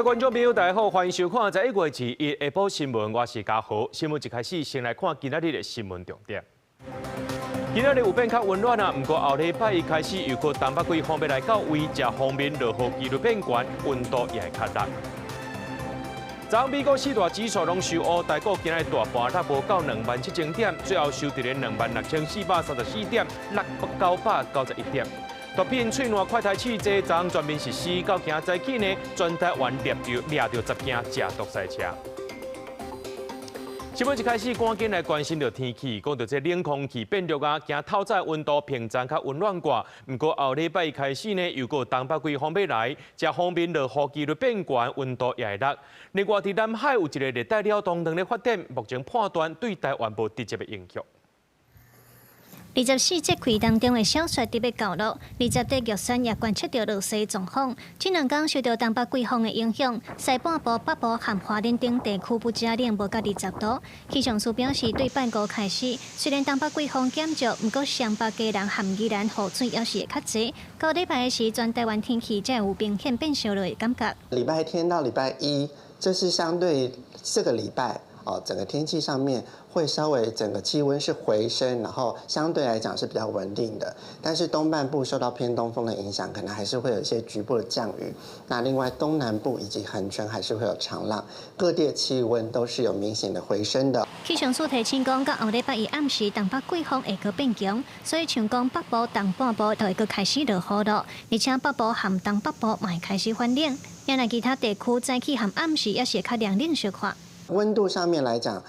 各位觀眾朋友，大家好，歡迎收看11月21下晡新聞，我是嘉豪。新聞一開始，先來看今仔日的新聞重點。今仔日有變較溫暖啊，毋過後禮拜一開始又閣東北季風欲來到位，這方面落雨機率變懸，溫度也會較熱。昨昏美股四大指數攏收烏，台股今仔日大盤落無夠27,000點，最後收佇咧26,434點，落991點。毒品喙瀾快篩試劑昨昏全面實施，到今早起呢，全台灣掠著10件食毒賽車。新聞一開始，趕緊來關心著天氣，講著這冷空氣變弱啊，驚透早溫度平暫較溫暖寡。毋過後禮拜一開始呢，又閣東北季風欲來，這方面落雨機率變懸，溫度也會落。另外，佇南海有一個熱帶擾動正咧發展，目前判斷對台灣無直接的影響。 24節氣當中的小雪特別到落，20底玉山也觀測著落雪狀況。這兩工受著東北季風的影響，西半部、北部和花蓮等地區不只冷無到20度。氣象署表示，對拜五開始，雖然東北季風減弱，毋過雙北、基隆和宜蘭雨水猶是會較濟。到禮拜時，全台灣天氣才會有明顯變燒熱的感覺。禮拜天到禮拜一，這是相對這個禮拜哦，整個天氣上面會稍微整個氣溫是回升，然後相對來講是比較穩定的。但是東半部受到偏東風的影響，可能還是會有一些局部的降雨。那另外東南部以及恆春還是會有長浪，各地的氣溫都是有明顯的回升的。氣象署提醒講，到後禮拜一暗時，東北季風會閣變強，所以像講北部、東半部就會閣開始落雨咯，而且北部和東北部嘛會開始反冷。另外其他地區早起和暗時也是會較涼冷小可。溫度上面來講，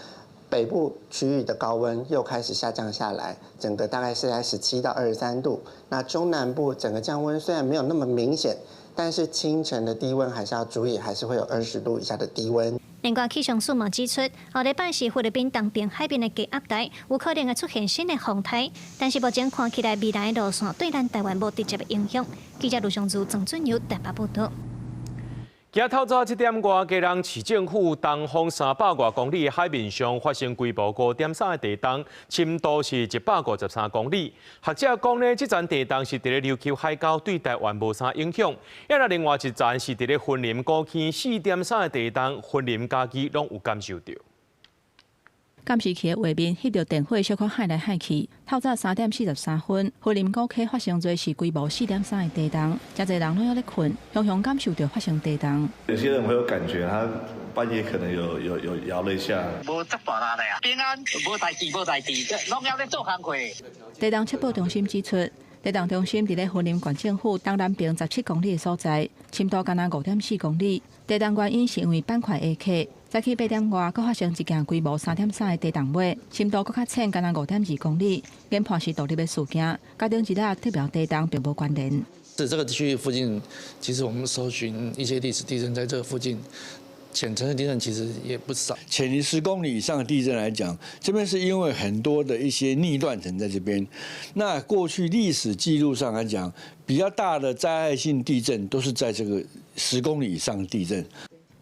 北部區域的高溫又開始下降下來，整個大概是在17到23度。那中南部整個降溫雖然沒有那麼明顯，但是清晨的低溫還是要注意，還是會有20度以下的低溫。另外，氣象署嘛指出，後禮拜是菲律賓東邊海面的低壓帶，有可能會出現新的風台，但是目前看起來未來的路線對咱台灣無直接的影響。記者盧尚如、鄭俊友台北報導。今透早7點外，基隆市政府東方300外公里的海面上發生規模5.3的地動，深度是153公里。學者講呢，這層地動是佇咧琉球海溝，對台灣無啥影響。啊，若另外一層是佇咧雲林古坑4.3的地動，雲林嘉義攏有感受著。監視器的畫面翕著電火小可幌來幌去。透早3點43分，雲林古坑發生這是規模四點三的地動，誠濟人攏猶咧睏，雄雄感受著發生地動。有些人會有感覺，他半夜可能有搖了一下。無遮大力啊，平安無代誌無代誌，攏猶咧做工課。地動測報中心指出，地動中心佇咧雲林縣政府東南邊17公里的所在，深度干焦5.4公里。地動原因是因為板塊下克。早起8點外，閣發生一件規模3.3的地動尾，深度閣較淺，干焦5.2公里。研判是獨立的事件，佮頂一日特別地動並無關聯。是這個區域附近，其實我們搜尋一些歷史地震，在這個附近，淺層的地震其實也不少。淺於10公里以上的地震來講，這邊是因為很多的一些逆斷層在這邊。那過去歷史記錄上來講，比較大的災害性地震都是在這個十公里以上的地震。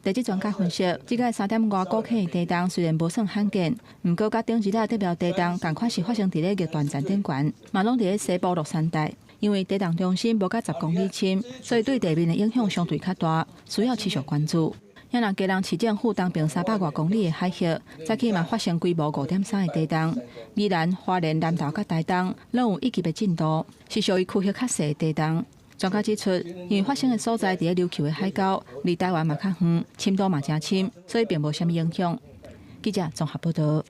地質專家分析，這個3點外古坑的地動雖然無算罕見，毋過佮頂一日特別地動仝款是發生佇咧逆斷層頂懸，嘛攏佇咧西部樂山帶。因為地動中心無到10公里深，所以對地面的影響相對較大，需要持續關注。若若基隆市政府東邊300外公里的海峽，早起嘛發生規模5.3的地動，宜蘭、花蓮、南投佮台東攏有一級的震度，是屬於區域較細的地動。專家指出，因為發生的所在佇咧琉球的海溝，離台灣嘛較遠，深度嘛誠深，所以並無啥物影響。記者綜合報導。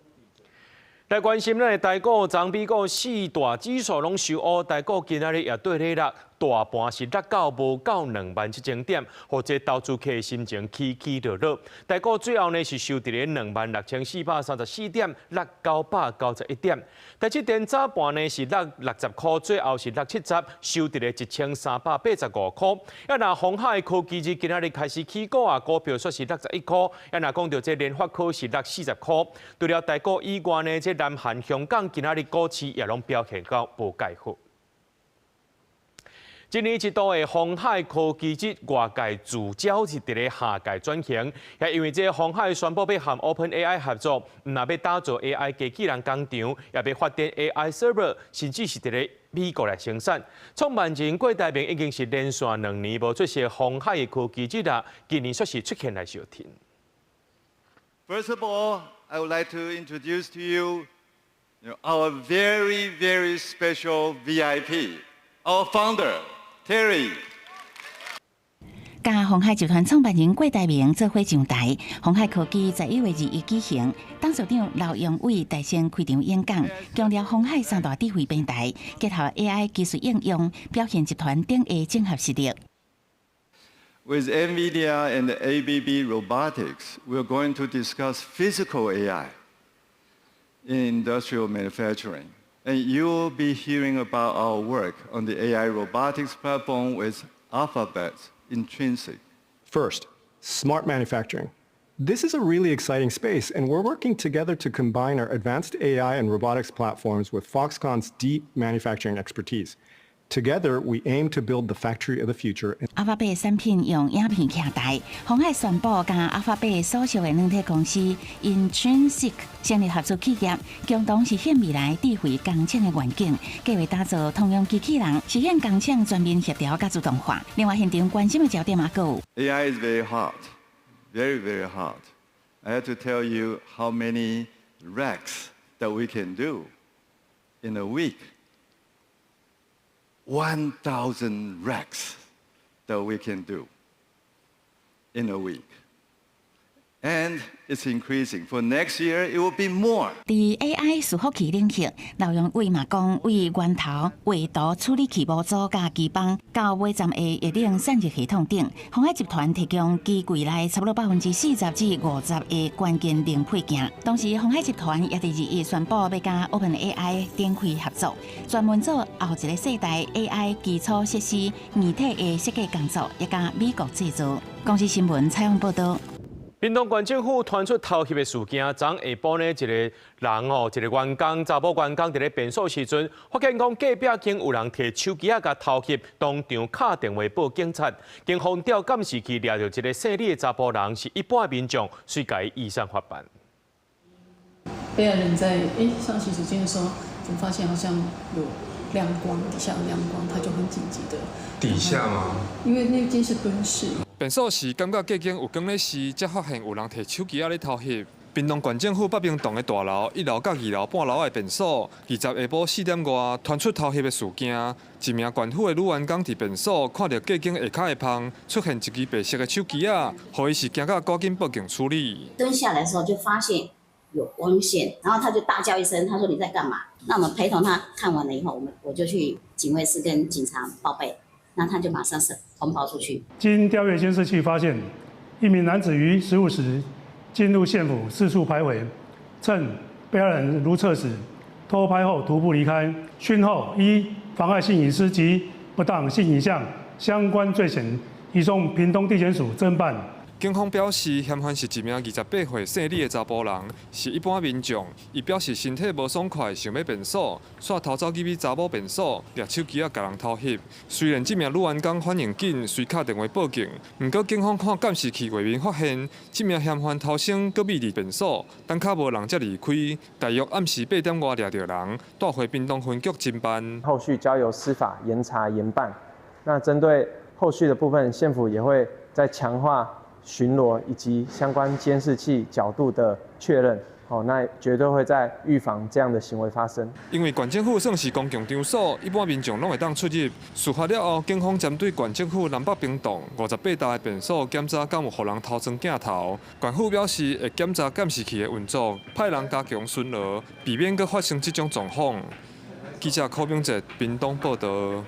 來關心咱的台股，昨美股四大指數攏收烏，台股今仔日也綴咧落，大盤是落到無夠27,000點，予這投資客心情起起落落。台股最後呢是收佇咧26,434點，落991點。台積電早盤呢是落60塊，最後是落70，收佇咧1385塊。啊，若鴻海科技日今仔日開始起股啊，股票煞是落11塊。啊，若講著這聯發科是落40塊。除了台股以外呢，這南韓、香港今仔日股市也攏表現到無蓋好。一年一度的鴻海科技節外界聚焦是佇咧下屆轉型，也因為這個鴻海宣布欲和 OpenAI 合作，毋但欲打造 AI 機器人工廠，也欲發展 AI server，甚至是佇咧美國來生產。創辦人郭台銘已經是連續2年無出席鴻海的科技節啦，今年煞是出現來相挺。 First of all, I would like to introduce to you our very, very special VIP, our founder, Terry. 佮鴻海集團創辦人郭台銘做伙上台，鴻海科技11月21舉行，董事長劉揚偉代先開場演講，強調鴻海三大智慧平台結合 AI 技術應用，表現集團頂的綜合實力。 With NVIDIA and ABB Robotics, we are going to discuss physical AI in industrial manufacturing. And you will be hearing about our work on the AI robotics platform with Alphabet Intrinsic. First, smart manufacturing. This is a really exciting space, and we're working together to combine our advanced AI and robotics platforms with Foxconn's deep manufacturing expertise. Together, we aim to build the factory of the future. 阿法貝產品用影片徛台，鴻海宣布佮阿法貝所屬的軟體公司 Intrinsic 成立合作企業，共同實現未來智慧工廠的願景，計劃打造通用機器人，實現工廠全面協調佮自動化。另外，現場關心的焦點也閣有。 AI is very hot, very, very hot. I have to tell you how many racks that we can do in a week. 1,000 racks that we can do in a week. And it's increasing. For next year, it will be more. 佇 AI 伺服器領域，劉揚偉嘛講，對源頭畫圖處理器模組佮機房，到尾站的液冷散熱系統等，鴻海集團提供機櫃內差不多40%至50%的關鍵零配件。同時，鴻海集團也佇21宣布欲佮 OpenAI 展開合作，專門做後一個世代 AI 基礎設施硬體的設計工作，也佮美國製造。公視新聞採訪報道。屏東縣政府傳出偷翕的事件，昨下晡呢，一個人哦，一個員工查某員工佇咧便所時陣，發現講隔壁間有人提手機仔共偷翕，當場敲電話報警察。警方調監視器掠著一個姓李的查埔人，是一般民眾，遂共伊移送法辦。被害人在上洗手間的時候，就發現好像有亮光，底下有亮光，他就很緊急的。底下嗎？因為那間是蹲式。便所時感覺隔間有光咧時，才發現有人提手機仔咧偷翕。屏東縣政府北平棟的大樓一樓佮二樓半樓的便所，20下晡4點外傳出偷翕的事件。一名縣府的女員工佇便所看著隔間下跤的縫出現一支白色的手機仔，予伊是驚甲趕緊報警處理。蹲下來的時候就發現有光線，然後他就大叫一聲，他說你在幹嘛？那我們陪同他看完了以後，我就去警衛室跟警察報備。那他就馬上是通報出去。經調閱監視器發現，一名男子於15時進入縣府四處徘徊，趁被害人如廁時偷拍後徒步離開。訊後依妨害性隱私及不當性影像相關罪嫌，移送屏東地檢署偵辦。警方表示，嫌犯是一名28歲姓李的查埔人，是一般民眾。伊表示身體無爽快，想欲便所，煞偷走入去查某便所，掠手機仔共人偷翕。雖然這名女員工反應緊，隨敲電話報警，毋過警方看監視器畫面發現，這名嫌犯偷生閣匿佇便所，等較無人才離開。大約暗時8點外掠著人，帶回屏東分局偵辦。後續交由司法嚴查嚴辦。那針對後續的部分，縣府也會再強化巡邏以及相關監視器角度的確認，好，那絕對會再預防這樣的行為發生。因為縣政府算是公共場所，一般民眾攏會當出入。事發了後，警方針對縣政府南北平棟58棟的便所檢查，敢有予人偷裝鏡頭。縣府表示會檢查監視器的運作，派人加強巡邏，避免閣發生這種狀況。記者柯明哲屏東報道。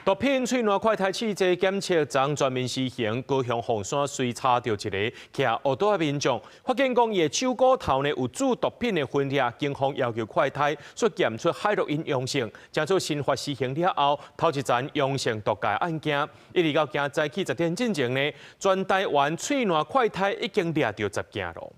毒品喙瀾快篩試劑檢測昨全面施行，高雄鳳山隨查著一个騎烏刀的民眾，發現講伊的手鼓頭呢有注毒品的痕跡，警方要求快篩，煞檢出海洛因陽性，這做新法施行了後，頭一單陽性毒駕案件，一直到今早起10點進前呢，全台灣喙瀾快篩已經掠著10件囉。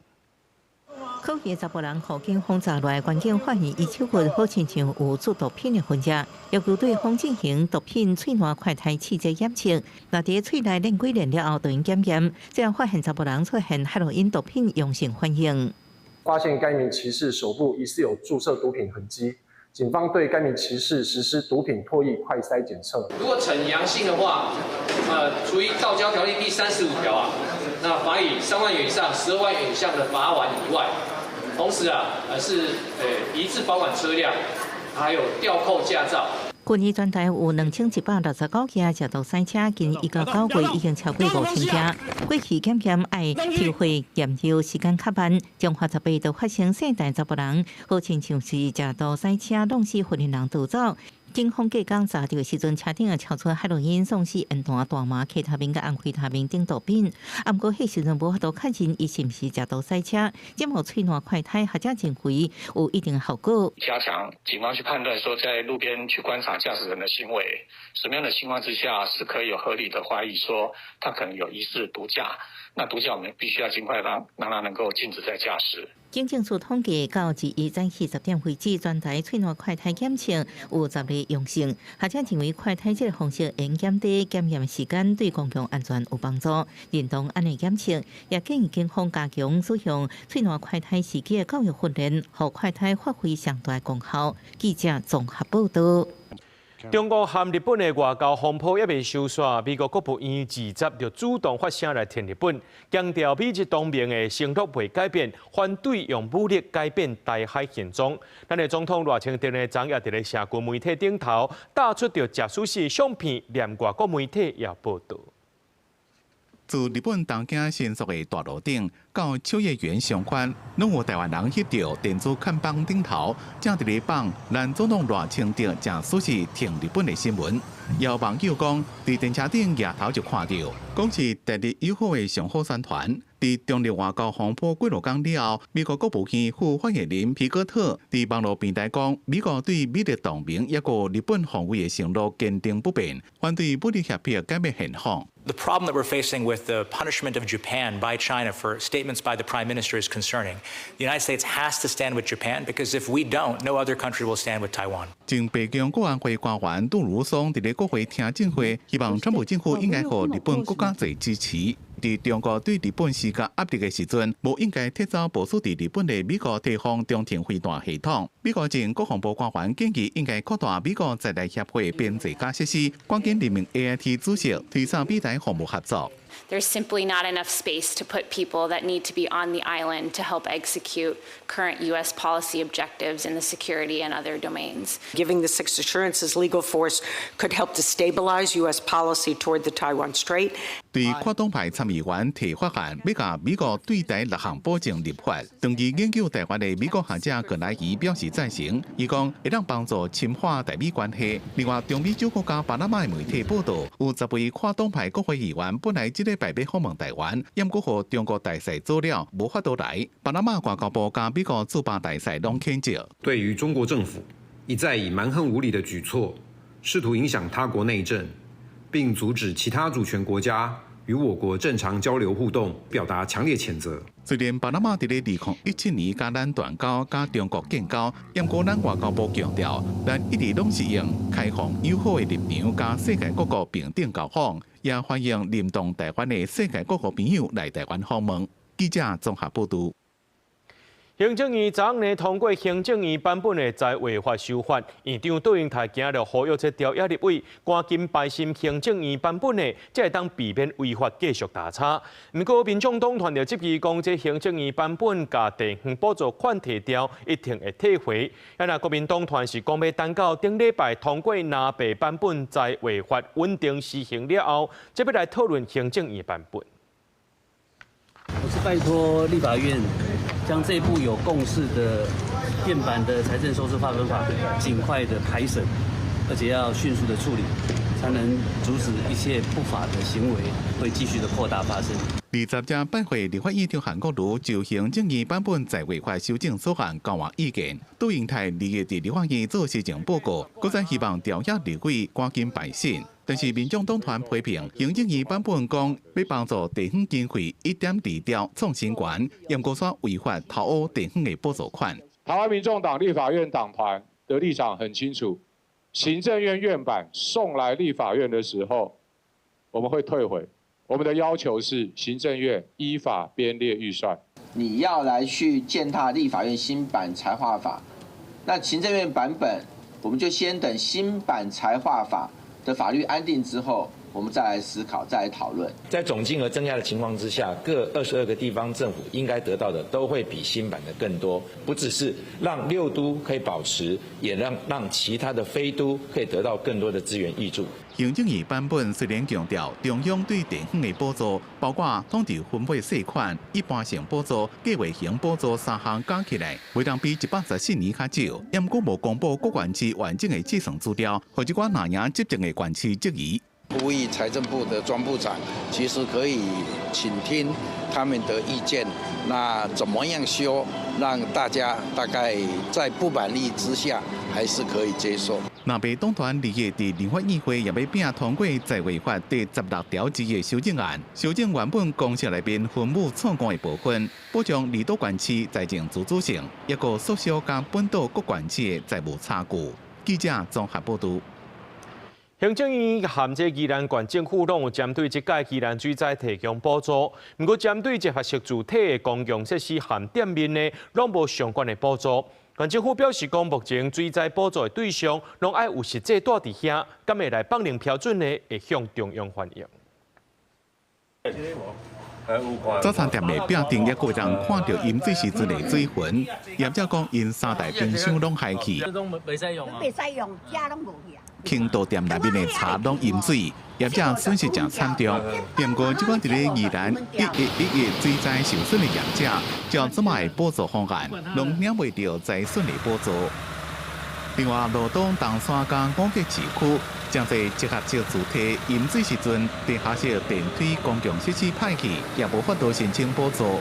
可疑查埔人予警方查落來，關警發現伊手骨好親像有注毒品的痕跡，要求對方進行毒品喙瀾快篩試劑檢測。若佇喙內練幾練了後，就用檢驗，最後發現查埔人出現海洛因毒品陽性反應。發現該名騎士手部疑似有注射毒品痕跡，警方對該名騎士實施毒品唾液快篩檢測。如果呈陽性的話，處於道交條例第35條啊，那罰以3萬元以上12萬元以下的罰鍰以外，同時啊，是移置保管車輛，還有吊扣駕照。去年全台有2169架食毒賽車，今年一到9月已經超過5000架。過去檢驗愛抽血驗尿時間較慢，彰化18就發生世代查埔人，好親像是食毒賽車弄死婦人逃走。警方隔工查著的時陣，車頂也超出海洛因、喪屍煙彈、大麻、K他命、佮安非他命等毒品。啊，毋過彼時陣無法度確認伊是毋是食毒賽車，這無喙瀾快篩，學者認為有一定效果。加強警方去判斷，說在路邊去觀察駕駛人的行為，什麼樣的情況之下是可以有合理的懷疑，說他可能有疑似毒駕。那毒駕我們必須要盡快讓他能夠禁止再駕駛。警政署統計到21早起10點為止，全台喙瀾快篩檢測有10個陽性。學者認為快篩這個方式會減低檢驗時間，對公共安全有幫助。認同按呢檢測，也建議警方加強使用喙瀾快篩時機的教育訓練，予快篩發揮上大功效。記者綜合報道。中國和日本的外交風波猶未收煞，美國國務院20就主動發聲來挺日本，強調美日同盟的承諾袂改變，反對用武力改變台海現狀。咱的總統賴清德呢，昨也佇咧社群媒體頂頭打出著食壽司相片，連外國媒體也報導。自日本東京新宿的大路頂到秋葉原上寬，攏有台灣人翕著電子看板頂頭，正佇咧放咱總統賴清德食壽司挺日本的新聞。有網友講，佇電車頂蜈頭就看著，講是台日友好的上好宣傳。佇中日外交風波幾落工了後，美國國務院副發言人皮戈特佇網路平台講，美國對美日同盟抑閣日本防衛的承諾堅定不變，反對武力脅迫改變現況。 The problem that we're facing with the punishment of Japan by China for statements by the prime minister is concerning. The United States has to stand with Japan because if we don't, no other country will stand with Taiwan. 前白宮國安會官員杜魯松佇咧國會聽證會，希望川普政府應該予日本閣較濟支持。佇中國對日本施加壓力的時陣，無應該撤走部署佇日本的美國提防中程飛彈系統。美國前國防部官員建議，應該擴大美國在台協會編制佮設施，趕緊任命 AIT 主席，推動美台防務合作。 There's simply not enough space to put people that need to be on the island to help execute current U.S. policy objectives in the security and other domains. Giving the six assurances legal force could help to stabilize U.S. policy toward the Taiwan Strait. 對跨黨派參議員提法案，欲共美國對台六項保證立法。長期研究台灣的美國學者葛萊儀表示贊成，伊講會當幫助深化台美關係。另外，中美洲國家巴拿馬的媒體報道，有10位跨黨派國會議員本來這禮拜欲訪問台灣，毋過予中國大使阻了，無法度來。巴拿馬外交部佮美國駐巴大使攏譴責。對於中國政府一再以蠻橫無理的舉措，試圖影響他國內政，並阻止其他主權國家與我國正常交流互動，表達強烈譴責。雖然巴拿馬佇咧2017年佮咱斷交，佮中國建交，毋過咱外交部強調，咱一直攏是用開放友好的立場，佮世界各國平等交往，也歡迎認同台灣的世界各國朋友來台灣訪問。記者綜合報導。行政院昨昏通過行政院版本的財劃法修法，院長卓榮泰今日呼籲這朝野立委趕緊排審行政院版本的，才會當避免違法繼續打叉。毋過民眾黨團就質疑講，這行政院版本共地方補助款提調，一定會退回。啊，若國民黨團是講欲等到頂禮拜通過藍白版本財劃法穩定施行了後，才欲來討論行政院版本。我是拜託立法院將這部有共識的變版的財政收支劃分法盡快的排審，而且要迅速的處理，才能阻止一切不法的行為會繼續的擴大發生。20隻拜會立法院長韓國瑜就行政院版本財劃法修正草案交換意見。卓榮泰2日佇立法院做施政報告，閣再希望朝野立委趕緊排審。但是民眾黨團批評行政院版本講欲幫助地方經費1.2兆創新懸，毋過煞違法偷挖地方的補助款。台灣民眾黨立法院黨團的立場很清楚，行政院院版送來立法院的時候，我們會退回。我們的要求是行政院依法編列預算。你要來去踐踏立法院新版財劃法，那行政院版本，我們就先等新版財劃法的法律安定之後，我們再來思考，再來討論。在總金額增加的情況之下，各22個地方政府應該得到的都會比新版的更多，不只是讓六都可以保持，也讓其他的非都可以得到更多的資源挹注。行政院版本雖然強調中央對地方的補助，包括統籌分配稅款、一般性補助、計劃型補助三項加起來，袂當比114年較少，毋過無公布各縣市完整的計算資料，予這寡藍營執政的縣市質疑。呼籲財政部的莊部長，其實可以傾聽他們的意見，那怎麼樣修，讓大家大概在不滿意之下，還是可以接受。若白黨團2月佇立法院會也欲拼通過財劃法第16條之一的修正案，修正原本公式內面分母錯誤的部分，保障離島縣市財政自主性，抑閣縮小佮本島各縣市的財務差距。記者綜合報導。行政院和這宜蘭縣政府攏有針對這屆宜蘭水災提供補助，毋過針對集合式住體的公共設施和店面呢，攏無相關的補助。縣政府表示講，目前水災補助的對象攏愛有實際住佇遐，敢會來放領標準呢？會向中央反映。早餐店的壁頂抑閣有人看著淹水時陣的水痕，業者講𪜶三台冰箱攏害去，袂使用啊，袂使用，食攏無去啊。傾倒店內面的茶攏淹水，業者損失誠慘重。毋過這款佇咧宜蘭1111水災受損的業者，照這擺的補助方案，攏領袂著災損的補助。另外，羅東冬山佮五結市區，誠濟集合式住宅淹水時陣，地下室電梯公共設施歹去，也無法度申請補助。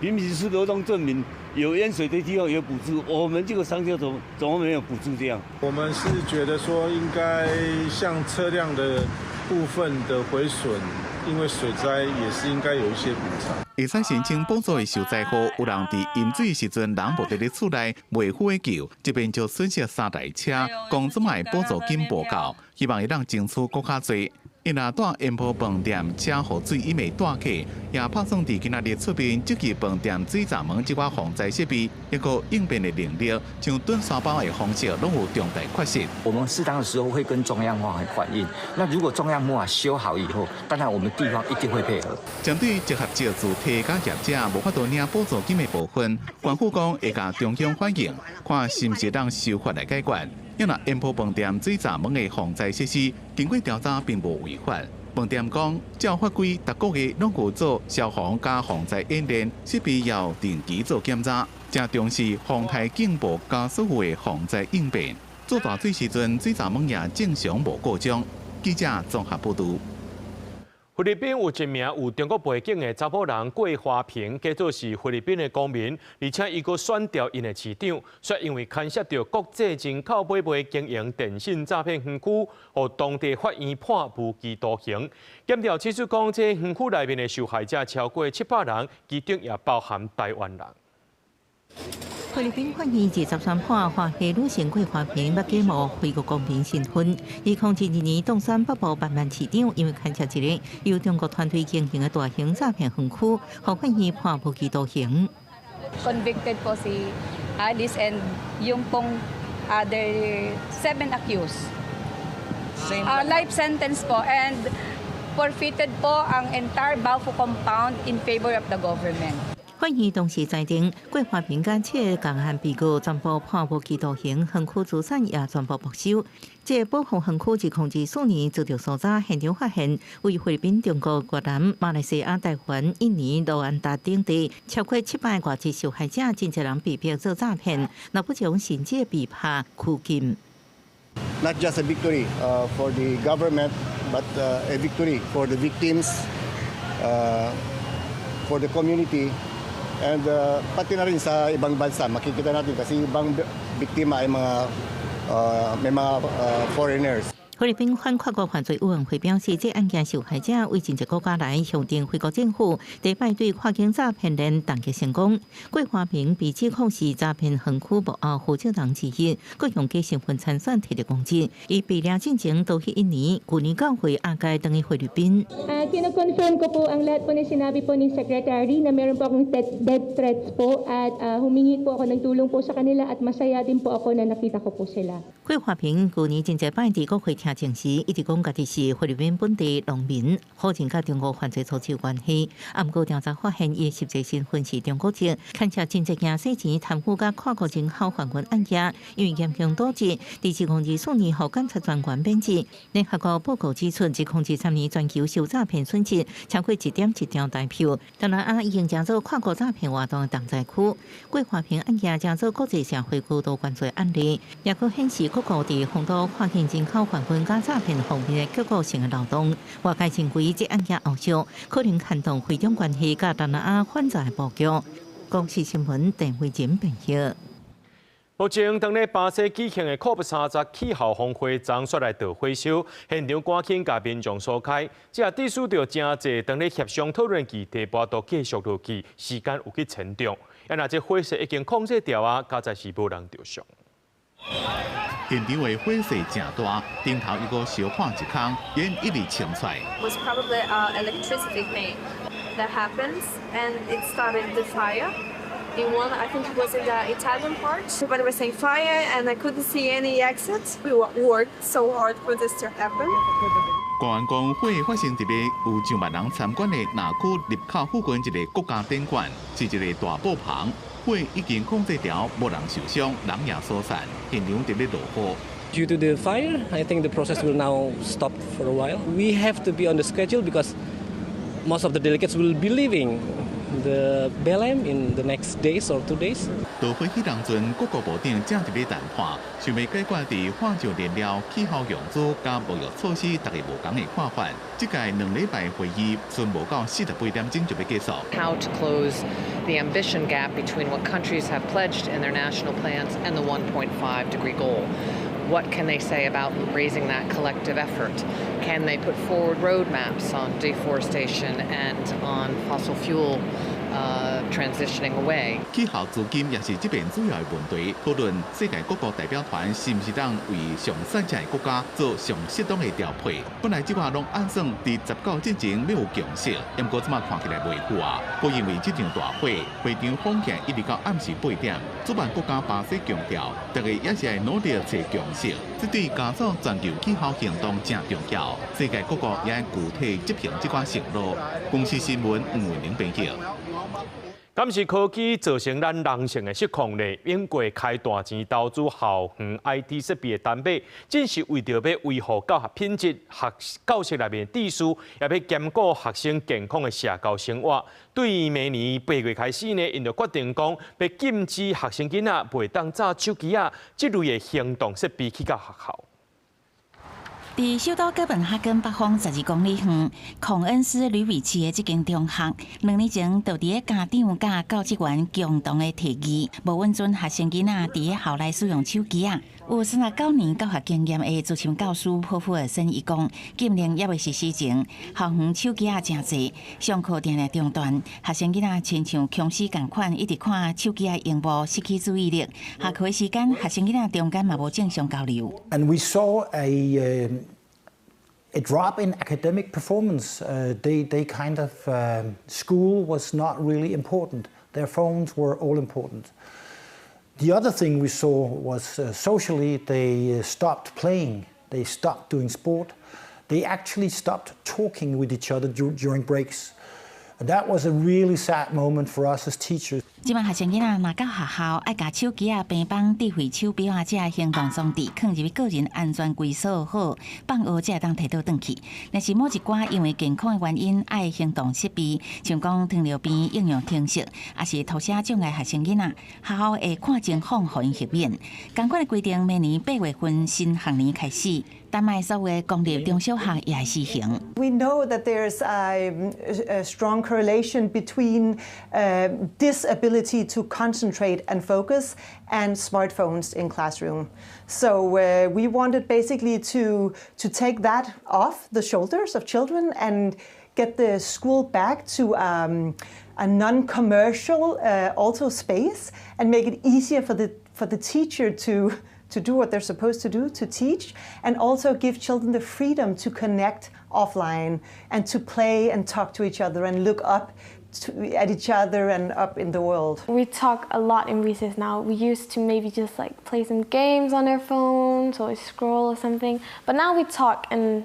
明明是羅東鎮民有淹水的地方有補助，我們這個商家怎麼沒有補助這樣？我們是覺得說應該像車輛的部分的毀損，因為水災也是應該有一些補償。會使申請補助的受災戶，有人佇淹水時陣人無佇咧厝內，袂赴救，這邊就損失三台車，講這擺補助金無夠，希望會當爭取閣較濟。𪜶若蹛延波飯店車予水淹的蹛客，也拍算佇今仔日出面質疑飯店水閘門這寡防災設備，抑閣應變的能力，像燉沙包的方式，攏有重大缺失。我們適當的時候會跟中央反映，那如果中央無法修好以後，當然我們地方一定會配合。針對集合式住宅佮業者無法度領補助金的部分，縣府講會共中央反映，看是毋是當修法來解決。因為延波飯店水閘門的防災設施，經過調查並無違法。飯店講，照法規，逐個月攏有做消防佮防災演練，設備要定期做檢查，誠重視防台警報佮所有的防災應變。做大水時陣，水閘門也正常無故障。記者綜合報導。菲律賓有一名有中國背景的查某人郭華萍，假做是菲律賓的公民，而且伊閣選調𪜶的市長，卻因為牽涉著國際人口買賣經營電信詐騙園區，予當地法院判無期徒刑。檢調指出講，這園區內面的受害者超過700人，其中也包含台灣人。菲律賓法院23判華裔女性郭華萍欲假冒菲國公民身份，2022年當選北部萬曼市長，因為牽涉一個由中國團隊經營的大型詐騙園區，予法院判無期徒刑。 Convicted po si Alice and yung pong other seven accused. Life sentence po and forfeited po ang entire Baofu compound in favor of the government. 法院當時裁定，郭華萍佮七個共案被告全部判無期徒刑，園區資產也全部沒收。這個寶富園區2024年遭著搜查，現場發現位菲律賓、中國、越南、馬來西亞、台灣、印尼、盧安達等地超過700外籍受害者，真濟人被迫做詐騙，若不將甚至被拍拘禁。 Not just a victory for the government, but a victory for the victims, for the community, and pati na rin sa ibang bansa. Makikita natin kasi ibang biktima ay mga may mga foreigners. 菲律賓反跨國犯罪委員會表示，這案件受害者為真濟國家來向定菲國政府，第擺對跨境詐騙鏈凍結成功。郭華平被指控是詐騙園區幕後負責人之一，閣用假身份參選提到公職。伊被掠進前逃去印尼，舊年9月押解轉去菲律賓。 Kino-confirm ko po ang lahat po ng sinabi po ni Secretary na meron po akong death threats po at humingi po ako ng tulong po sa kanila at masaya din po ako na nakita ko po sila. 郭華平舊年真濟擺佇國會聽證時，一直講家己是菲律賓本地農民，否認佮中國犯罪組織有關係。啊，毋過調查發現，伊的實際身份是中國籍，牽涉真濟件洗錢、貪污佮跨國人口販運案件，因為嚴重瀆職，佇2024年予檢察專員免職。聯合國報告指出，2023年全球受詐騙損失超過1.1兆台票，東南亞已經成做跨國詐騙活動的重災區。郭華平案件成做國際社會高度關注的案例，也閣顯示各國佇防堵跨境人口販運佮詐騙方面的結構性的漏洞。外界認為，這案件後續可能牽動菲中關係佮東南亞反詐的布局。公視新聞鄧慧珍編譯。目前，當咧巴西舉行的 COP30氣候峰會昨煞來著火燒，現場趕緊共民眾疏開。這致使著誠濟當咧協商討論議題，無都繼續落去，時間有去延長。啊，若這火勢已經控制牢啊，佳哉是無人著傷。現場的火勢誠大，頂頭一個燒破一空，煙一直衝出來。 Was probably a electricity thing that happens, and it started the fire. In one, I think it was in the Italian part. Everybody was saying fire, and I couldn't see any exit. We worked so hard for this to happen. 公安講，火發生佇咧有上萬人參觀的南區入口附近一个國家展館，是一个大布棚。火已經控制牢，無人受傷，人也疏散。現場佇咧落雨。 Due to the fire, I think the process will now stop for a while. We have to be on the schedule because most of the delegates will be leaving the Belém in the next days or 2 days. 到會議當陣，各國部長正佇咧談判，想欲解決佇化石燃料、氣候融資佮貿易措施，大家無仝的看法。這屆2禮拜會議，剩無夠48點鐘就欲結束。 How to close the ambition gap between what countries have pledged in their national plans and the 1.5 degree goal? What can they say about raising that collective effort? Can they put forward roadmaps on deforestation and on fossil fuel transitioning away? 氣候資金也是這邊主要的問題。討論世界各國代表團是毋是當為上散赤的國家做上適當的調配。本來這寡攏按算佇19進前欲有共識，毋過這馬看起來袂赴啊。不因為這場大火，會場封起一直到暗時8點。主辦國家巴西強調，大家也是愛努力揣共識，這對加速全球氣候行動誠重要。世界各國也愛具體執行這款承諾。公視新聞吳慧玲編譯。敢是科技造成咱人性的失控呢？英國開大錢投資校園 IT 設備的單位，正是為著欲維護教學品質、學教室內面秩序，也欲兼顧學生健康的社交生活。對明年8月開始呢，𪜶就決定講，欲禁止學生囡仔袂當紮手機仔這類的行動設備去到學校。佇首都哥本哈根北方12公里遠，孔恩斯呂比市的這間中學，2年前就佇咧家長佮教職員共同的提議，無允准學生囡仔佇咧校內使用手機仔。有39年教學經驗的資深教師普夫爾森伊講，禁令猶未實施前，校園手機仔誠濟，上課定定中斷，學生囡仔親像殭屍仝款，一直看手機仔螢幕，失去注意力。下課時間，學生囡仔中間嘛無正常交流。 And we saw a drop in academic performance. They kind of school was not really important. Their phones were all important. The other thing we saw was socially they stopped playing. They stopped doing sport. They actually stopped talking with each other during breaks. And that was a really sad moment for us as teachers. 這馬學生囡仔若到學校，愛共手機仔、平板、智慧手錶仔這行動裝置，囥入去個人安全櫃鎖好，放學才會當提倒轉去。若是某一寡因為健康的原因愛行動設備，像講糖尿病應用程式，抑是塗寫障礙學生囡仔，學校會看情況予𪜶豁免。仝款的規定，明年8月份新學年開始，丹麥所有公立中小學也會實行。 We know that there's a strong correlation between disability to concentrate and focus and smartphones in classroom. So we wanted basically to take that off the shoulders of children and get the school back to a non-commercial also space and make it easier for the teacher to do what they're supposed to do, to teach, and also give children the freedom to connect offline and to play and talk to each other and look up at each other and up in the world. We talk a lot in recess now. We used to maybe just like play some games on our phones or scroll or something, but now we talk and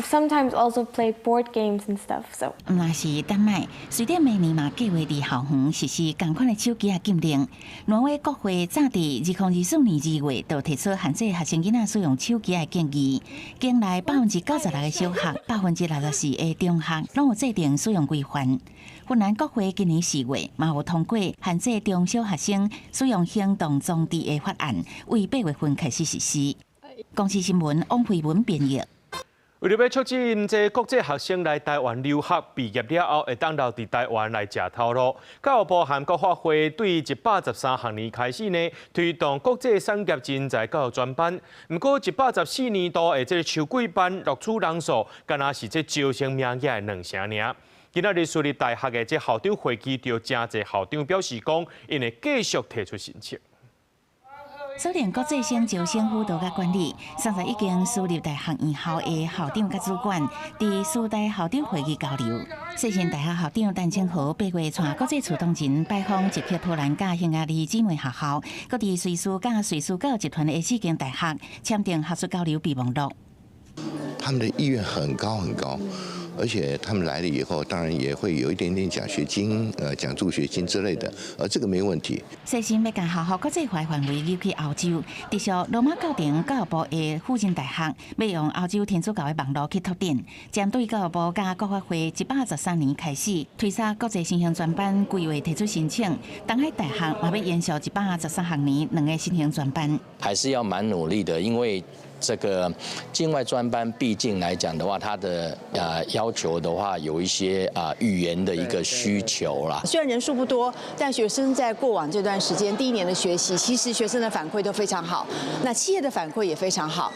sometimes also play board games and stuff. So 毋但是丹麥，瑞典明年嘛計劃佇校園實施仝款的手機仔禁令。挪威國會早佇2024年2月就提出限制學生囡仔使用手機的建議，境內96%的小學、64%的中學攏有制定使用規範。芬蘭國會今年4月嘛有通過限制中小學生使用行動裝置的法案，為8月份開始實施。公視新聞王慧文編譯。為著欲促進這國際學生來台灣留學，畢業了後會當留佇台灣來食頭路。教育部和國發會對113學年開始呢，推動國際產業人才教育專班。毋過114年度的這个秋季班錄取人數，敢若是這招生名額的兩成爾。今仔日私立大學的這校長會議，就誠濟校長表示講，𪜶會繼續提出申請。蘇聯國際生招生輔導佮管理，31間私立大學院校的校長佮主管，佇師大校長會議交流。世新大學校長陳清河8月帶國際處同仁拜訪捷克波蘭佮匈牙利姊妹學校，閣佇瑞士佮瑞士教育集團的四間大學簽訂學術交流備忘錄。他們的意願很高很高。而且他們來了以後，當然也會有一點點獎學金、獎助學金之類的，而這個沒問題。世新欲共學校國際化範圍入去歐洲，直屬羅馬教廷教育部的輔仁大學，欲用歐洲天主教的網路去拓展。針對教育部佮國發會113年開始推捒國際新興專班規劃提出申請，東海大學嘛欲延續113學年兩个新興專班。還是要蠻努力的，因為這個境外專班，畢竟來講的話，它的要求的話，有一些語言的一個需求啦。雖然人數不多，但學生在過往這段時間第一年的學習，其實學生的反饋都非常好，那企業的反饋也非常好。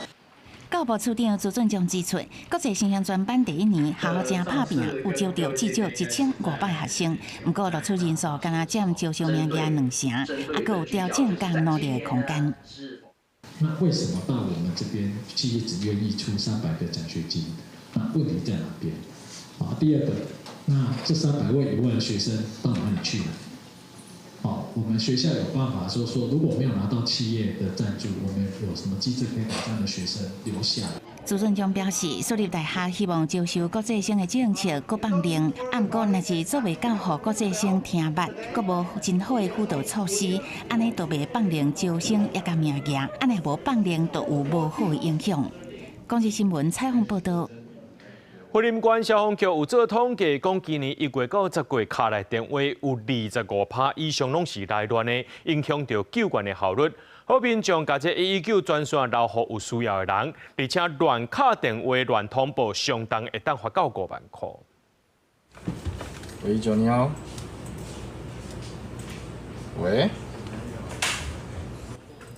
教育部處長朱俊江指出，國際新興專班第一年學校誠拍拚，有招著至少1500學生，毋過錄取人數敢若佔招生名額兩成，猶閣有調整佮努力的空間。那為什麼到我們這邊企業只願意出300個獎學金？那問題在哪邊？啊，第二個，那這300位以外的學生到哪裡去了？好，我們學校有辦法說，如果沒有拿到企業的贊助，我們有什麼機制可以把這樣的學生留下來？朱俊江表示，私立大學希望招收國際生的政策閣放寬，毋過若是做袂到予國際生聽捌，閣無真好的輔導措施，按呢就袂放寬招生抑佮名額，按呢無放寬就有無好的影響。公視新聞採訪報導。雲林縣消防局有做統計，講今年1月到10月，敲來電話有25%以上攏是來亂的，影響著救援的效率。好民眾共這119專線留予有需要的人，而且亂敲電話、亂通報，相當會當罰到5萬塊。喂，19你好。喂。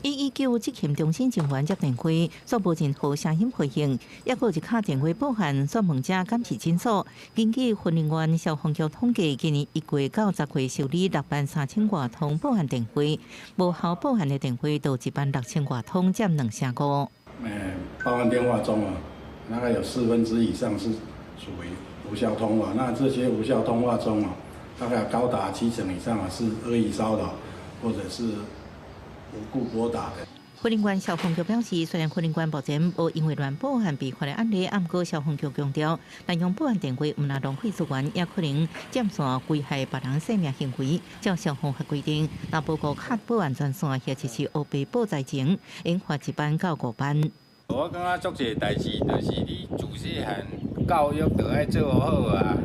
119執勤中心人員接電話，煞無任何聲音回應，抑閣有一敲電話報案，詢問者敢是診所。根據雲林縣消防局統計，今年1月到10月受理6萬3千外通報案電話，無效報案的電話就1萬6千外通，佔25%。報案電話中啊，大概有1/4以上是屬於無效通話。那這些無效通話中啊，大概高達7成以上啊是惡意騷擾，或者是無故撥打的。雲林縣消防局表示，雖然雲林縣目前無因為亂報案被罰的案例，毋過消防局強調，濫用報案電話毋但浪費資源，也可能佔線危害別人性命行為。照消防法規定，若無顧敲報案專線，或者是烏白報災情，應罰1萬到5萬。我感覺足濟代誌，就是你自細漢教育就愛做好啊。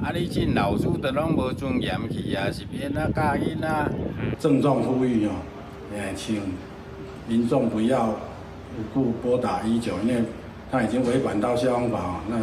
啊！你這老師都攏無尊嚴去啊，是欲按怎教囡仔？鄭重呼籲哦，請民眾不要無故撥打119，因為他已經違反到消防法，那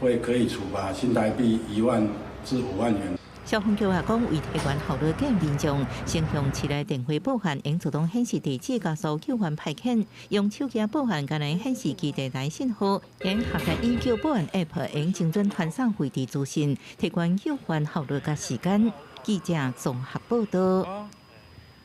會可以處罰新台幣1萬至5萬元。消防局也講，為提懸效率，建議民眾先向市內電話報案，用自動顯示地址，加速救援派遣；用手機報案，敢若顯示基地台信號，用下載119報案 App，用精準傳送位置資訊，提懸救援效率佮時間。記者綜合報道。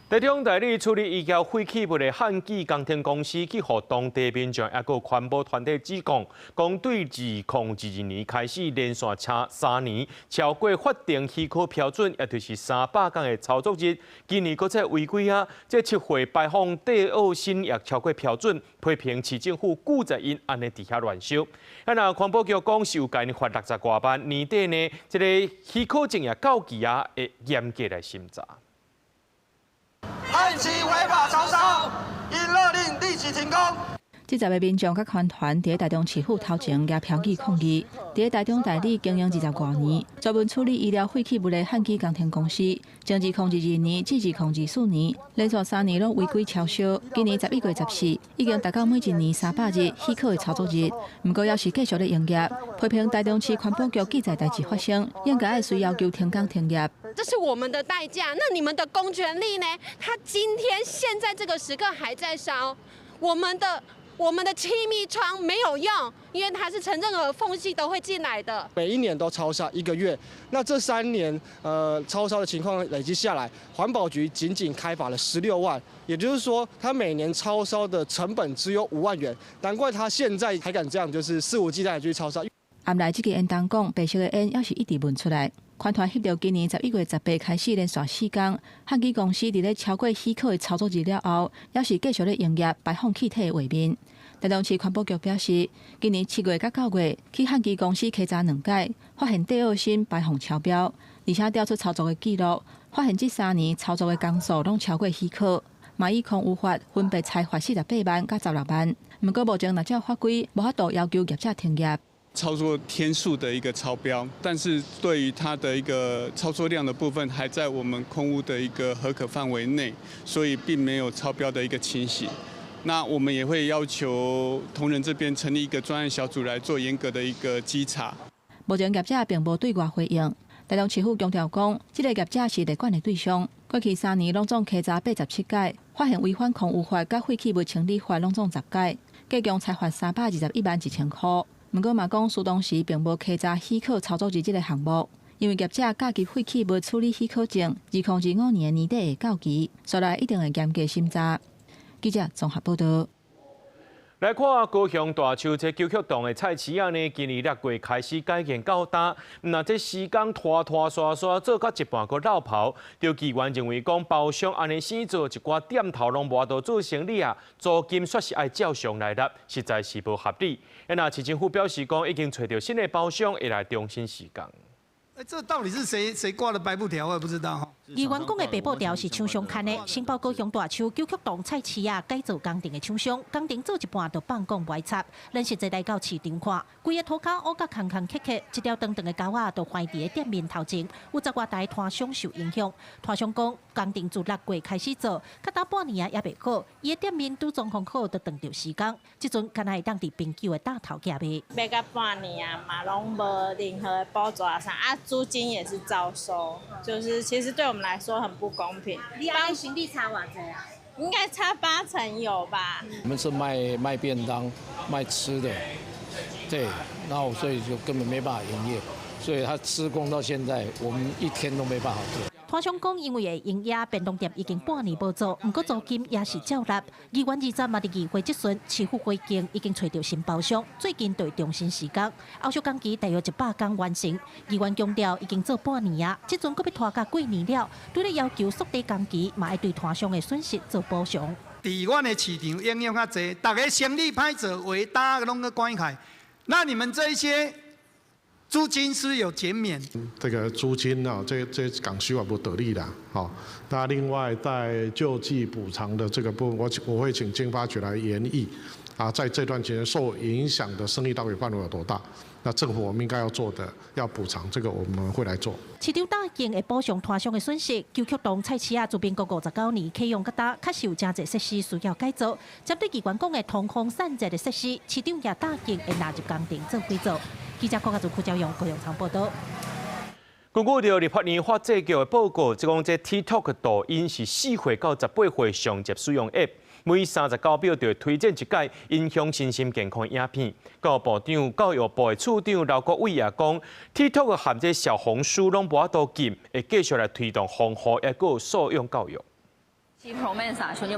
台中代理處理醫療廢棄物的漢記工程公司去予當地民眾抑閣環保團體指控，講對2022年開始連續超3年超過法定許可標準，也就是300工的操作日，今年閣再違規啊！這7月排放地奧辛也超過標準，批評市政府拒絕𪜶按呢佇遐亂燒。啊，若環保局講是有共𪜶罰60外萬，年底呢，這个許可證也到期啊，會嚴格來審查。漢記違法超燒，應勒令立即停工。這十个民眾佮環團佇台中市府頭前舉標語抗議。佇台中代理經營20外年，專門處理醫療廢棄物的漢記工程公司，從2022年至2024年，連續3年攏違規超燒。今年11月14，已經達到每一年300日許可的操作日，毋過猶是繼續咧營業。批評台中市環保局記載代誌發生，應該愛隨要求停工停業。這是我們的代價，那你們的公權力呢？他今天現在這個時刻還在燒，我們的氣密窗沒有用，因為它是從任何縫隙都會進來的。每一年都超燒一個月，那這3年超燒的情況累積下來，環保局僅僅開罰了16萬，也就是說，他每年超燒的成本只有5萬元，難怪他現在還敢這樣，就是肆無忌憚繼續超燒。暗內這个煙囱講，白色的煙猶是一直聞出來。環團翕著今年11月18開始連續4工，漢記公司佇咧超過許可的操作日了後，猶是繼續咧營業排放氣體的畫面。台中市環保局表示，今年7月佮9月去漢記公司稽查兩擺，發現地奧辛排放超標，而且調出操作的記錄，發現這3年操作的工數攏超過許可，嘛依空污法分別裁罰48萬佮16萬。毋過目前若照法規，無法度要求業者停業。操作天數的一個超標，但是對於它的一個操作量的部分，還在我們空污的一個核可範圍內，所以並沒有超標的一個情形。那我們也會要求同仁這邊成立一個專案小組來做嚴格的一個稽查。目前業者並無對外回應。台中市府強調講，這个業者是列管的對象。過去3年攏總稽查87擺，發現違反空污法佮廢棄物清理法攏總10擺，計共裁罰321萬1千箍。毋過嘛講，當時並無稽查許可操作日這个項目，因為業者甲級廢棄物處理許可證，2025年年底會到期，所以一定會嚴格審查。記者綜合報道。來看高雄大樹這九曲洞的菜市仔呢，今年6月開始改建到今，若這時間拖拖沙沙做到一半閣落跑，著議員認為講包商按呢生做，一寡店頭攏無法度做生理啊，租金煞是愛照常來納，實在是無合理。那市政府表示講，已經揣著新的包商會來重新施工。欸，這到底是誰掛的白布條？我也不知道。議員講的白布條是廠商牽的，承包高雄大樹九曲洞菜市仔改造工程的廠商，工程做一半就放工無愛插，咱實際來到市場看，規个塗跤烏甲空空缺缺，一條長長的溝仔就橫佇咧店面頭前，有10外台攤商受影響。攤商講，工程自6月開始做，較早半年啊猶未好，伊的店面拄裝潢好，就斷著時工，這陣敢若會當佇冰久的大頭寄賣。賣甲半年啊，嘛攏無任何的補助啥啊，租金也是照收，就是其實對我們來說很不公平。你按生意差偌濟啊？應該差8成有吧。我們是賣便當、賣吃的，對，然後所以就根本沒辦法營業，所以他施工到現在，我們一天都沒辦法做。攤商講，因為會營業便當店已經半年無做，毋過租金也是照納。議員20嘛佇議會質詢，市府回應已經揣著新包商，最近就會重新施工，後續工期大約100工完成。議員強調，已經做半年啊，這陣閣欲拖甲過年了，除咧要求縮短工期，嘛愛對攤商的損失做補償。佇阮的市場影響較濟，逐个生意歹做，畫單攏閣關起，那你們這一些租金是有減免？這個租金啊，這講收也無道理啦，吼。那另外在救濟補償的這個部分，我會請經發局來研議，啊，在這段期間受影響的生意到底範圍有多大？那政府我們應該要做的，要補償，這個我們會來做。市場答應會補償攤商的損失。九曲洞菜市仔自民國59年啟用到今，確實有誠濟設施需要改造。針對機關講的通風散熱的設施，市長也答應會納入工程做改造。記者郭家祖、柯昭勇、高永昌報道。根據著立法院法制局的報告，這講這 TikTok 抖音是4歲到18歲上捷使用 App，每39秒就會推薦一擺影響身心健康的影片。教育部長、教育部的處長劉國偉也講，TikTok 和這小紅書攏無法度禁，會繼續來推動防護，抑閣素養教育。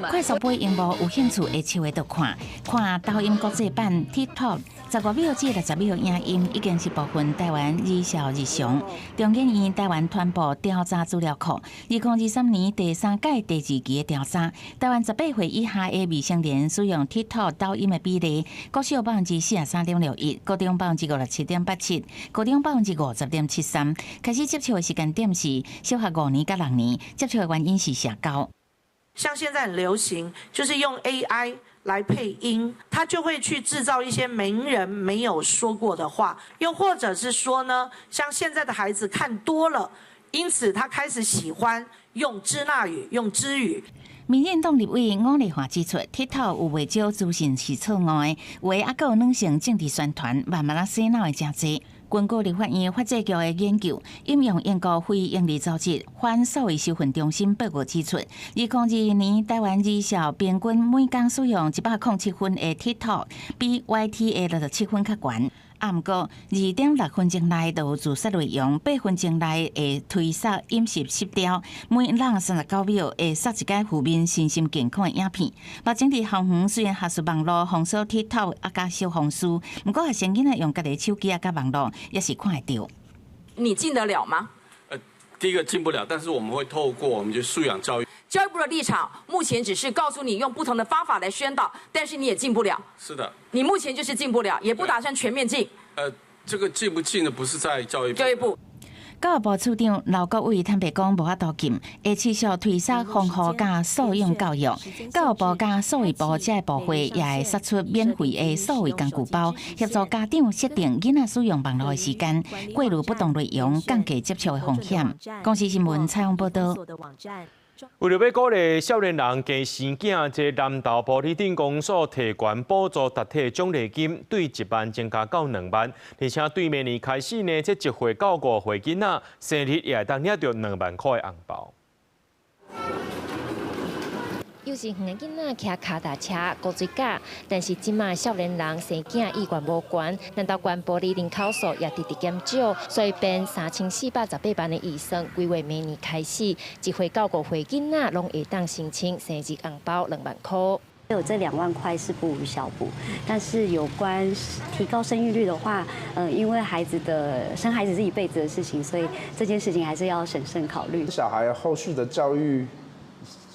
快速播螢幕，有興趣會笑會就看，看抖音國際版 TikTok，10外秒至60秒影音已經是部分台灣兒少日常。中研院台灣傳播調查資料庫，2023年第三屆第二期的調查，台灣18歲以下的未成年使用 TikTok 抖音的比例，國小43.61%，國中57.87%，高中50.73%。開始接觸的時間點是小學5年佮6年，接觸的原因是社交。像現在很流行，就是用 AI 來配音，他就會去製造一些名人沒有說過的話，又或者是說呢，像現在的孩子看多了，因此他開始喜歡用支那語、用支語。民進黨立委伍麗華指出，TikTok 有袂少資訊是錯誤的，有的猶閣有女性政治宣傳，慢慢仔洗腦的誠濟。根據立法院法制局的研究，引用英國非營利組織反數位收費中心報告指出，2022年台灣兒少平均每工使用107分的 TikTok，比 YT 的67分較懸。啊，毋過2.6分鐘內就有自殺內容，8分鐘內會推送飲食失調，每兩39秒會刷一擺負面身心健康的影片。目前佇校園雖然學術網路封鎖 TikTok 啊佮小紅書，毋過學生囡仔用家己手機啊佮網路也是看會著。你禁得了嗎？第一個禁不了，但是我們會透過我們就素養教育。教育部的立場目前只是告訴你用不同的方法來宣導，但是你也禁不了。是的。你目前就是禁不了，也不打算全面禁。這個禁不禁的不是在教育部。教育部。教育部處長劉國偉坦白講，無法度禁，會持續推捒防護佮素養教育。教育部佮數位部這个部會也會釋出免費的數位工具包，協助家長設定囡仔使用網路的時間，過濾不當內容，降低接觸的風險。公視新聞採訪報導。為著欲鼓勵少年人加生囝，這南投埔里鎮公所提懸補助達體獎勵金，對1萬增加到2萬，而且對明年開始呢，這1歲到5歲囡仔生日也會當領著2萬箍的紅包。幼稚園的囡仔騎跤踏車、高水架，但是這馬少年人生囝意願無懸，南投縣埔里人口數也直直減少，所以編3488萬的預算，規劃明年開始，1歲到5歲囡仔攏會當申請生日紅包2萬箍。有這2萬塊是不無小補，但是有關提高生育率的話，因為孩子的生孩子是一輩子的事情，所以這件事情還是要審慎考慮。小孩後續的教育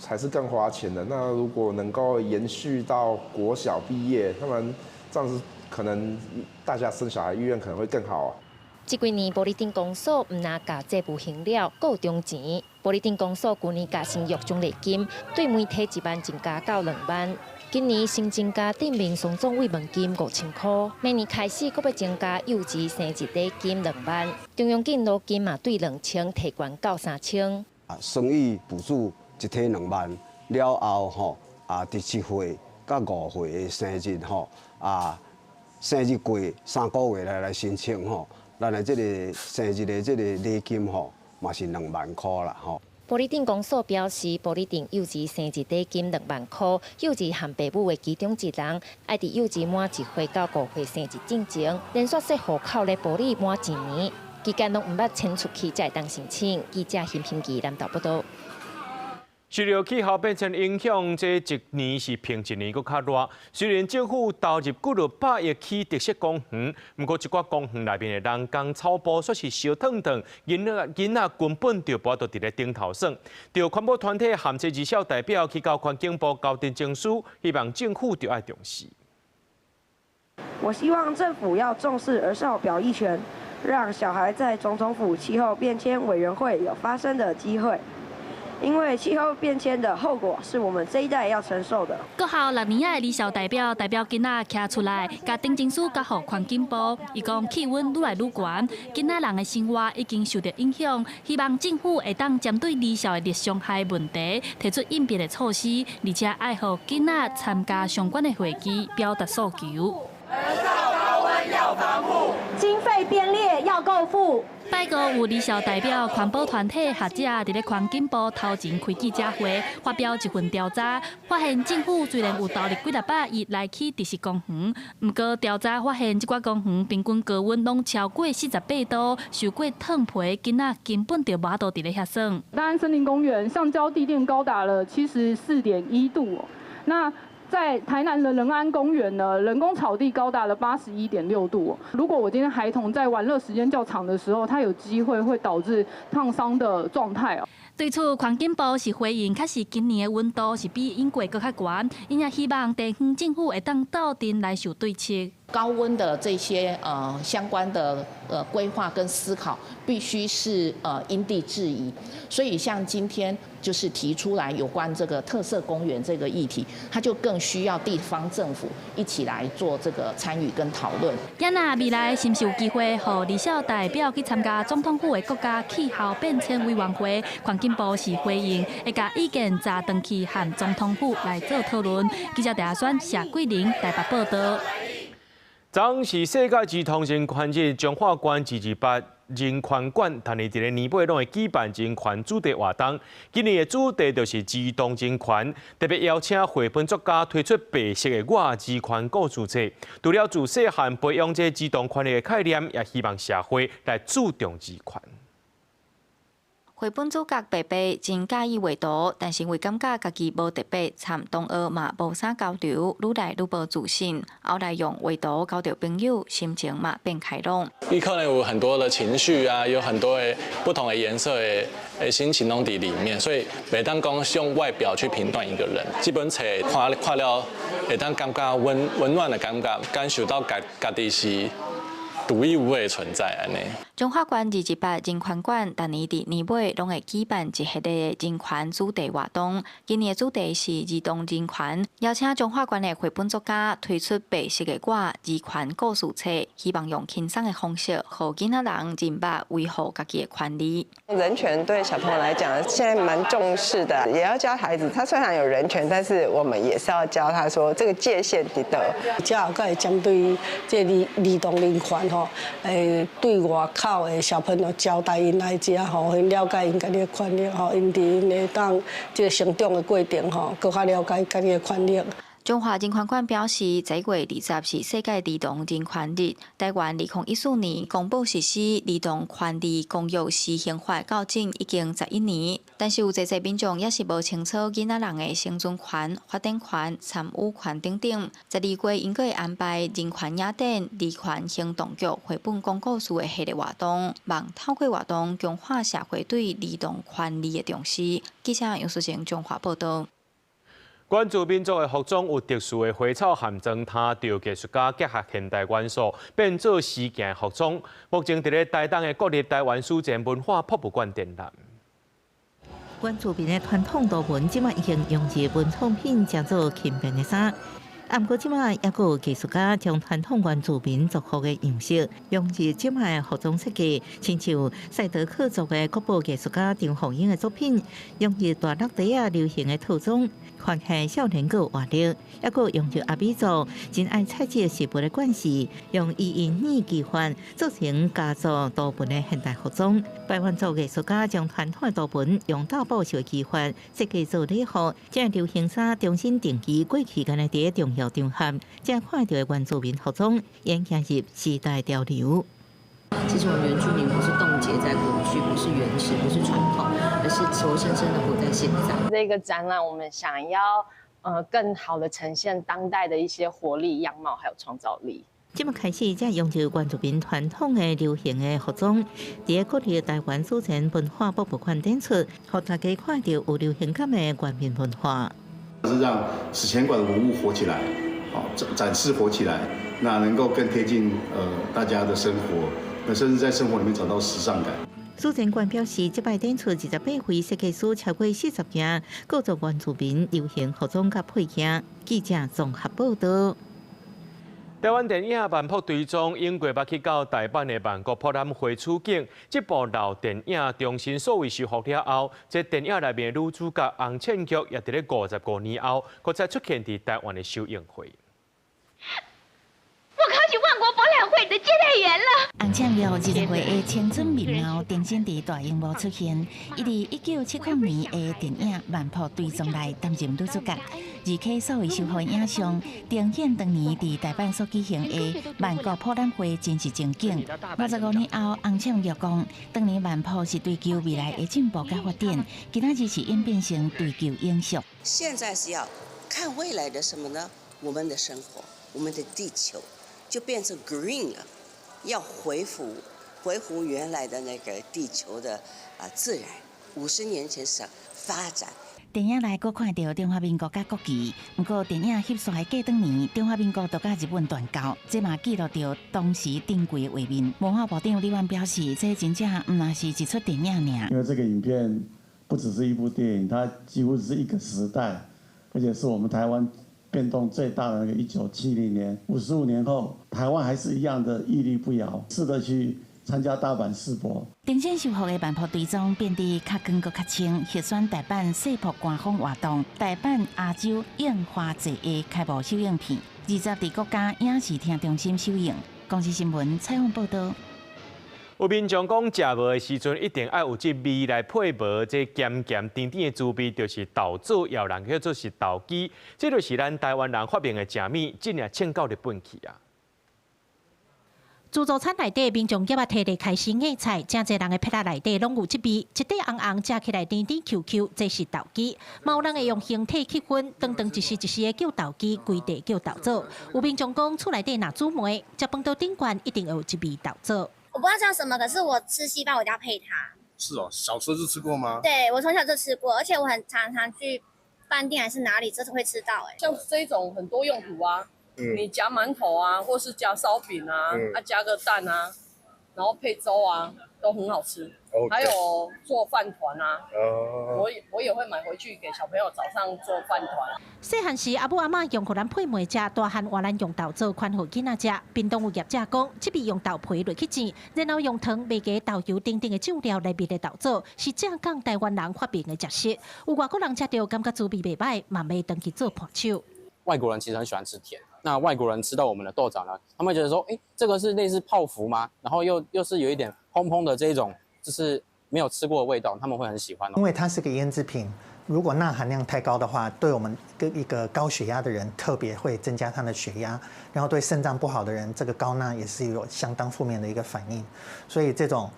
才是更花錢的。那如果能夠延續到國小畢業，他們這樣子可能大家生小孩意願可能會更好。這幾年埔里鎮公所毋但共債務還了，閣有中錢。埔里鎮公所舊年共生育獎勵金，對每提1萬增加到2萬。今年新增加鎮民雙總慰問金5000箍，明年開始閣欲增加幼稚生日禮金2萬。中央敬老金嘛對2000提懸到3000。啊，生育補助一提2萬了後吼，啊，佇1歲到5歲的生日吼，啊，生日過3個月來申請吼，咱的這个生日的這个禮金吼，嘛是2萬箍啦吼。埔里鎮公所表示，埔里鎮幼兒生日禮金2萬箍，幼兒含爸母的其中一人，愛佇幼兒滿1歲到5歲生日進前，連續設戶口咧埔里滿一年，期間攏毋捌遷出去，才會當申請。記者邢平記南投報導。受著氣候變遷影響，這一年是比一年閣較熱。雖然政府投入幾落百億起特色公園，毋過一寡公園內面的人工草埔煞是燒燙燙，囡仔根本就無法度佇咧頂頭耍。著環保團體含這兒少代表去到環境部交陳情書，希望政府著愛重視。我希望政府要重視兒少表意權，讓小孩在總統府氣候變遷委員會有發聲的機會。因為氣候變遷的後果是我們這一代要承受的。國校六年仔的兒少代表代表囡仔徛出來，共陳情書交予環境部。伊講氣溫愈來愈懸，囡仔人的生活已經受著影響，希望政府會當針對兒少的熱傷害問題提出應變的措施，而且愛予囡仔參加相關的會議，表達訴求。兒少高溫要防護，經費編列要夠付。拜五有兒少代表、環保團體、學者佇咧環境部頭前開記者會，發表一份調查，發現政府雖然有投入幾若百億來起知識公園，毋過調查發現這寡公園平均高溫攏超過48度，受過燙皮囡仔根本就無法度佇咧遐耍。大安森林公園橡膠地墊高達了74.1度，那在台南的仁安公園呢，人工草地高達了81.6度。如果我今天孩童在玩樂時間較長的時候，他有機會會導致燙傷的狀態哦。對此，環境部是回應，確實今年的溫度是比往過閣較懸，𪜶也希望地方政府會當鬥陣來想對策。高溫的這些相關的規劃跟思考，必須是因地制宜。所以像今天就是提出來有關這個特色公園這個議題，它就更需要地方政府一起來做這個參與跟討論。也若未來是毋是有機會予兒少代表去參加總統府的國家氣候變遷委員會？環境部是回應，會共意見載轉去和總統府來做討論。記者鄭阿選、謝桂玲台北報道。昨是世界兒童人權日，彰化縣228人權館，逐年佇咧年尾攏會舉辦人權主題活動。今年的主題就是兒童人權，特別邀請繪本作家推出白色的我兒權故事冊。除了自細漢培養這兒童權利的概念，也希望社會來注重兒權。繪本主角白白真佮意畫圖，但是因為感覺家己無特別，參同學嘛無啥交流，愈來愈無自信。後來用畫圖交著朋友，心情嘛變開朗。伊可能有很多的情緒啊，有很多的不同的顏色的心情攏佇裡面，所以袂當講用外表去評斷一個人。這本冊看看了，會當感覺溫溫暖的感覺，感受到家家己是獨一無二的存在按呢。彰化縣228人權館，逐年佇年尾攏會舉辦一系列的人權主題活動。今年的主題是兒童人權，邀請彰化縣的繪本作家推出白色的我兒權故事冊，希望用輕鬆的方式，予囡仔人認捌維護家己的權利。人權對小朋友來講，現在蠻重視的，也要教孩子。他雖然有人權，但是我們也是要教他說，這個界限佇佗。這後閣會針對這兒兒童人權吼，對外口的小朋友交代𪜶來遮吼，𪜶了解𪜶家己的權利吼，𪜶佇𪜶的當這個成長的過程吼，閣較了解家己的權利。彰化人權館表示，11月20是世界兒童人權日。台灣2014年公布實施兒童權利公約施行法到今已經11年，但是有濟濟民眾猶是無清楚囡仔人的生存權、發展權、參與權等等。12月𪜶閣會安排人權雅典、兒權行動劇、繪本講故事的系列活動，望透過活動強化社會對兒童權利的重視。記者楊淑靜彰化報道。原住民族的服裝有特殊的花草和裝，他著藝術家結合現代元素，變做時行服裝。目前佇咧台東的國立台灣史前文化博物館展覽。原住民的傳統圖紋，這馬已經融入文創品，成做輕便的衫。啊，毋過這馬猶閣有藝術家將傳統原住民族服的樣式融入這馬的服裝設計，親像賽德克族的國寶藝術家張鳳英的作品，融入大陸底仔流行的套裝，發現少年閣有活力，猶閣融入阿美族真愛採集食物的慣勢，用伊因耳技法做成家族圖紋的現代服裝。排灣族藝術家將傳統的圖紋用鬥布繡技法設計做禮服，這流行衫重新定義過去敢若佇重要場合，才看著的原住民服裝，已經入時代潮流。其實我們原住民不是凍結在過去，不是原始，不是傳統，而是活生生的活在現在。這個展覽，我們想要更好的呈現當代的一些活力樣貌，還有創造力。這馬開始，才用著原住民傳統的流行的服裝，佇國立台灣史前文化博物館展出，予大家看著有流行感的原民文化。是讓史前館的文物活起來，好展展示活起來，那能夠更貼近大家的生活，那甚至在生活裡面找到時尚感。苏展馆表示，這擺展出28位設計師，超過40件，各族原住民流行服裝佮配件。記者綜合報道。台灣電影《萬博追蹤》英國捌去到台灣的萬國博覽會取景，這部老電影重新數位修復了後，這電影內面女主角洪倩玉也佇咧55年後，閣再出現佇台灣的首映會。我考取萬國博覽會的接待員了。洪倩玉20歲的青春面貌重新佇大螢幕出現，伊佇1970年的電影《萬博追蹤》內擔任女主角，而且數位修復影像呈現當年佇台灣所舉行的萬國博覽會真實情景。55年後，洪倩玉講，當年萬博是追求未來的進步佮發展，今仔日是演變成追求永續。現在是要看未來的什麼呢？我們的生活，我們的地球。就變成 green 了，要恢復原來的那個地球的自然。50年前是發展。電影內閣看著中華民國佮國旗，毋過電影翕煞的過當年，中華民國就佮日本斷交，這嘛記錄著當時珍貴的畫面。文化部長李萬表示，這真正毋但是一齣電影爾。因為這個影片不只是一部電影，它幾乎是一個時代，而且是我們台灣變動最大的那個1970年，55年後，台灣還是一樣的屹立不搖，試著去參加大阪世博。重新修復的萬博追蹤變得較光閣較清，核選大阪世博官方活動、大阪亞洲映畫節的開幕首映片，20佇國家影視聽中心首映。公視新聞採訪報導。有民眾講，食糜的時陣一定愛有這味來配糜，這鹹鹹甜甜的滋味，就是豆棗，也有人叫做是豆枝，這就是咱台灣人發明的食物，真正穿到日本去啊！自助餐內底民眾夾仔提來開始夾菜，誠濟人的撇仔內底攏有這味，一塊紅紅食起來甜甜 Q Q，這是豆枝。嘛有人會用形體區分，長長一絲一絲的叫豆枝，規塊叫豆棗。有民眾講，厝內底若煮糜，食飯桌頂懸一定會有這味豆棗。我不知道叫什麼，可是我吃稀飯我一定要配它。是哦，小時候就吃過嗎？對，我從小就吃過，而且我很常常去飯店還是哪裡，就是會吃到。哎，像這種很多用途啊，你夾饅頭啊，或是夾燒餅啊，啊加個蛋啊，然後配粥啊，都很好吃。還有做飯糰啊，我也會買回去給小朋友早上做飯糰。細漢時，阿母阿嬤用予咱配糜食，大漢換咱用豆棗寬予囡仔食。屏東有業者講，這味用豆皮落去煎，然後用糖袂加豆油等等的醬料來燜的豆棗，是正港台灣人發明的食食。有外國人食著感覺滋味袂䆀，嘛欲轉去做伴手。外國人其實很喜歡吃甜，那外國人吃到我們的豆棗呢，他們覺得說，欸，這個是類似泡芙嗎？然後又是有一點蓬蓬的這一種，就是沒有吃過的味道，他們會很喜歡。因為它是個醃製品，如果鈉含量太高的話，對我們一個高血壓的人特別會增加他的血壓，然後對腎臟不好的人，這個高鈉也是有相當負面的一個反應。所以這種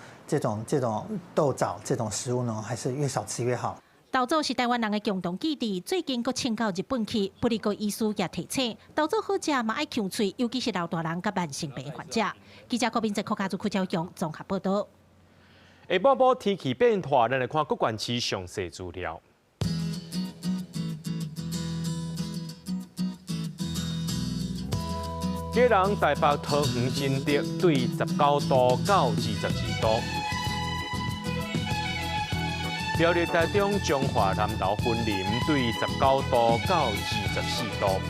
豆棗這種食物呢，還是越少吃越好。豆棗是台灣人的共同記憶，最近閣穿到日本去，不過醫師也提醒，豆棗好食嘛愛劊喙，尤其是老大人佮慢性病患者。記者郭明哲、柯家祖、柯昭雄綜合報導。下晡晡天氣變化，咱來看各縣市詳細資料。基隆、台北、桃園、新竹對19度到22度。苗栗、台中、彰化、南投、雲林對19度到24度。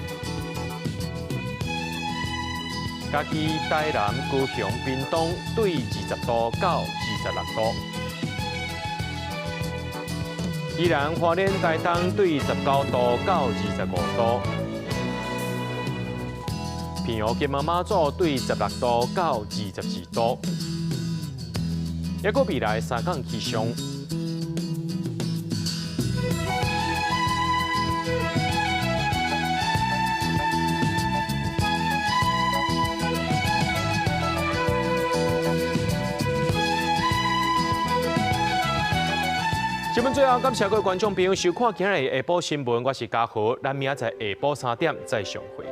嘉義、台南、高雄、屏東對20度到26度。宜蘭、花蓮、台東對19度到25度。澎湖、金門、馬祖對16度到22度。抑閣未來三工氣象。新聞最後，感謝各位觀眾朋友收看今日下晡新聞，我是嘉豪，咱明仔載下晡3點再相會。